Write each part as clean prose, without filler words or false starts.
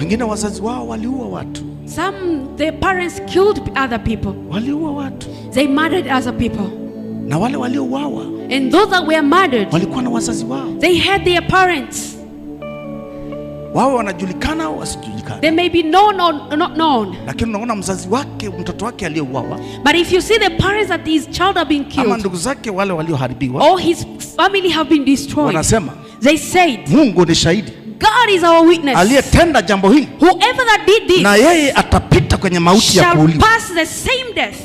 Wengine wazazi wao waliua watu, Some, their parents killed other people. Waliua watu, They murdered other people. Na wale waliouawa And those that were murdered, walikuwa na wazazi wao, they had their parents. Wawe wanajulikana au wasijulikane, They may be known or not known. Lakini unaona mzazi wake, mtoto wake aliyeuawa But if you see the parents that his child have been ama killed, ndugu zake wale walioharibiwa, or his family have been destroyed, wanasema they said, Mungu ni shahidi, "God is our witness. Aliyetenda jambo hili Whoever that did this na yeye atapita kwenye mauti ya shall kuuliwa. Pass the same death."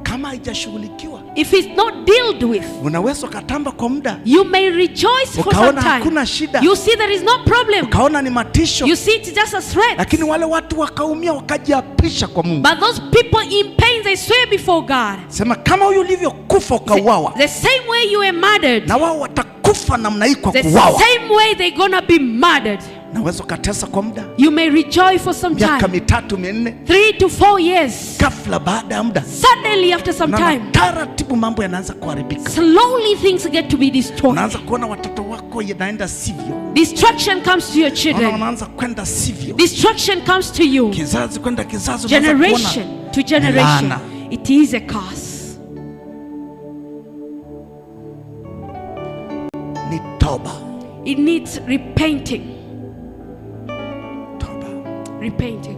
Kama haijashughulikiwa, If it's not dealt with, unaweza ukatamba kwa muda, you may rejoice for some ukaona time. Hakuna shida, You see there is no problem. Ukaona ni matisho, You see it's just a threat. Lakini wale watu wakaumia, wakajiapisha kwa Mungu. But those people in pain, they swear before God. Sema kama huyu ulivyokufa ukauawa, The same way you were murdered, na wao watakufa namna hii kwa the kuuawa. Same way they're gonna be murdered. Naweza ukatesa kwa muda You may rejoice for some miaka time, 3, 4, 3 to 4 years. Ghafla baada ya muda Suddenly, after some unaona time, taratibu mambo yanaanza kuharibika. Slowly things get to be destroyed. Unaanza kuona watoto wako yanaenda sivyo, Destruction comes to your unaona children. wanaanza kwenda sivyo, Destruction comes to you. Kizazi kwenda kizazi, unaanza kuona Generation to generation. Laana. It is a curse. Ni toba, It needs repenting. Toba. Repenting.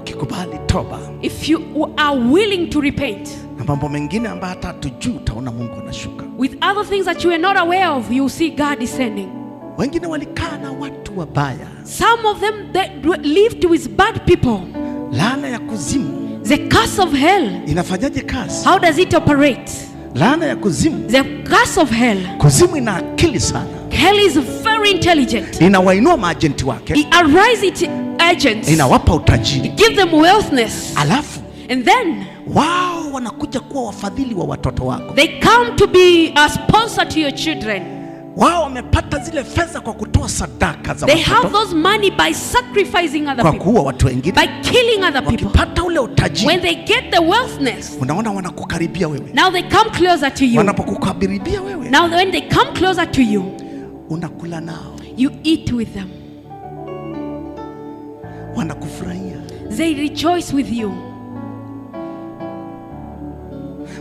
Ukikubali toba If you are willing to repent, na mambo mengine ambayo hata hatujui, utaona Mungu anashuka. With other things that you are not aware of, you see God descending. Wengine walikaa na watu wabaya. Some of them, they lived with bad people. Laana ya kuzimu The curse of hell. Inafanyaje kazi? How does it operate? Laana ya kuzimu, The curse of hell. Kuzimu ina akili sana, Hell is very intelligent. Inawainua maajenti wake, It arises its agents, inawapa utajiri, give them wealthness, alafu and then wao wanakuja kuwa wafadhili wa watoto wako. They come to be a sponsor to your children. Wao wamepata zile fedha kwa kutoa sadaka za They have watoto, those money by sacrificing other kwa people, kuua watu wengine. By killing other people. Wakipata ule utajiri, When they get the wealthness, unaona wanakukaribia wewe. Now they come closer to you. Wanapokukaribia wewe, Now when they come closer to you, unakula nao, you eat with them. Wanakufurahia. They rejoice with you.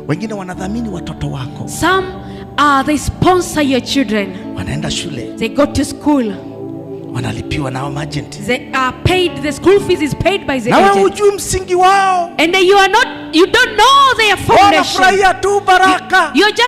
Wengine wanadhamini watoto wako, Some they sponsor your children. Wanaenda shule, They go to school. Wanalipiwa na hao maajenti, They are paid. The school fees is paid by the na wewe agent. hujui msingi wao. And you are not. You don't know their foundation. Wanafurahia tu baraka. You're just